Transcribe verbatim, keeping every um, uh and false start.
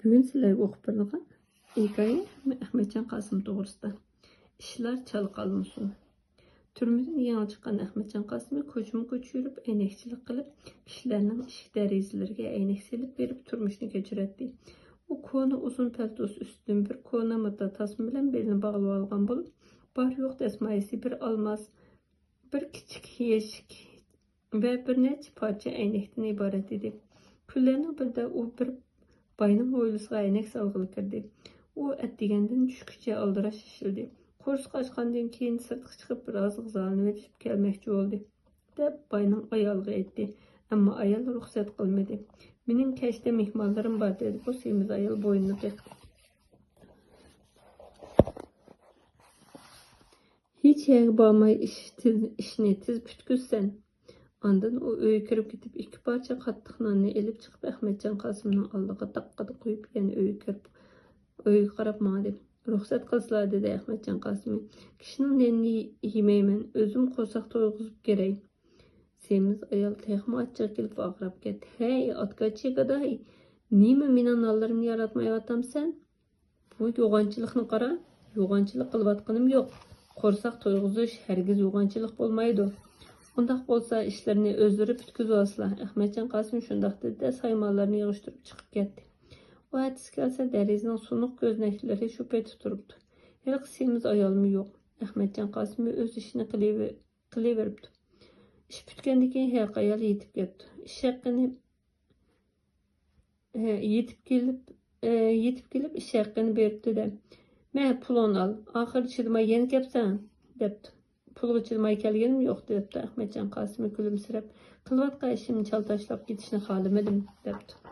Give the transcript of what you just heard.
بۈگۈن سىلەرگە ئوقۇپ بېرىدىغان ھېكايە ئەخمەتجان قاسىم توغرىسىدا. ئىشلار چالا قالمىسۇن. تۈرمىدىن يېڭى چىققان ئەخمەتجان قاسىمى كوچىمۇ كوچا يۈرۈپ، ئەينەكچىلىك قىلىپ، كىشىلەرنىڭ ئىشىك دېرىزىلىرىگە ئەينەك سېلىپ بېرىپ تۇرمۇشىنى كەچۈرەتتى. ئۇ كونا ئۇزۇن پەلتوس ئۈستىدىن بىر كونا ماتا تاسما بىلەن بېلىنى باغلىۋالغان بولۇپ، بار-يوق دەسمايىسى بىر ئالماس، بىر كىچىك يەشىك ۋە بىر نەچچە پارچە ئەينەكتىن ئىبارەت ئىدى. كۈنلەرنىڭ بىرىدە ئۇ بىر باينىڭ ھويلىسىغا ئەينەك سالغىلى كىردى. ئۇ ئەتىگەندىن چۈشكىچە ئالدىراش ئىشلىدى. قورسىقى ئاچقاندىن كېيىن سىرتقا چىقىپ، بىر ئازلىق زالىنىۋېتىپ كەلمەكچى بولدى، دەپ باينىڭ ئايالىغا ئېيتتى. ئەمما ئايال رۇخسەت قىلمىدى. مېنىڭ كەچتە مېھمانلىرىم بار، دېدى بۇ سېمىز ئايال بوينىنى قېقىپ. ھېچ يەرگە بارماي ئىش تېز، ئىشنى تېز پۈتكۈزسەن. ئاندىن ئۇ ئۆيگە كىرىپ كېتىپ، ئىككى پارچە قاتتىق ناننى ئېلىپ چىقىپ، ئەخمەتجان قاسىمنىڭ ئالدىغا تاققىدە قويۇپ، يەنە ئۆيگە كىرىپ، ئۆيگە قاراپ ماڭدى. رۇخسەت قىلسىلا، دېدى ئەخمەتجان قاسىمى. كىشىنىڭ نېنىنى يېمەيمەن، ئۆزۈم قورساق تويغۇزۇپ كىرەي. سېمىز ئايال تېخىمۇ ئاچچىقى كېلىپ ۋارقىراپ كەتتى. ھەي، ئاتكاچى گاداي، نېمە مېنىڭ نانلىرىمنى ياراتمايۋاتامسەن؟ بۇ يوغانچىلىقنى قارا، يوغانچىلىق قىلىۋاتقىنىم يوق. قورساق تويغۇزۇش ھەرگىز يوغانچىلىق بولمايدۇ. ئۇنداق بولسا ئىشلىرىنى ئۆزلىرى پۈتكۈزۈۋالسىلا. ئەخمەتجان قاسىم شۇنداق دېدى-دە، سايمانلارنى يىغىشتۇرۇپ چىقىپ كەتتى. ئۇ ئەتىسى كەلسە، دېرىزىنىڭ سۇنۇق كۆزنەكلىرى شۇ پېتى تۇرۇپتۇ. ھېلىقى سېمىز ئايالمۇ يوق. ئەخمەتجان قاسىممۇ ئۆز ئىشىنى قىلىۋ-، قىلىۋېرىپتۇ. ئىش پۈتكەندىن كېيىن ھېلىقى ئايال يېتىپ كەپتۇ. ئىش ھەققىنى، ئە، يېتىپ كېلىپ، ئە، يېتىپ كېلىپ ئىش ھەققىنى بېرىپتۇ-دە، مە، پۇلۇڭنى ئال، ئاخىرى چىدىماي يەنە كەپسەن، دەپتۇ. پۇلغا چىدىماي كەلگىنىم يوق، دەپتۇ ئەخمەتجان قاسىمى كۈلۈمسىرەپ. قىلىۋاتقان ئىشىمنى چالا تاشلاپ كېتىشنى خالىمىدىم، دەپتۇ.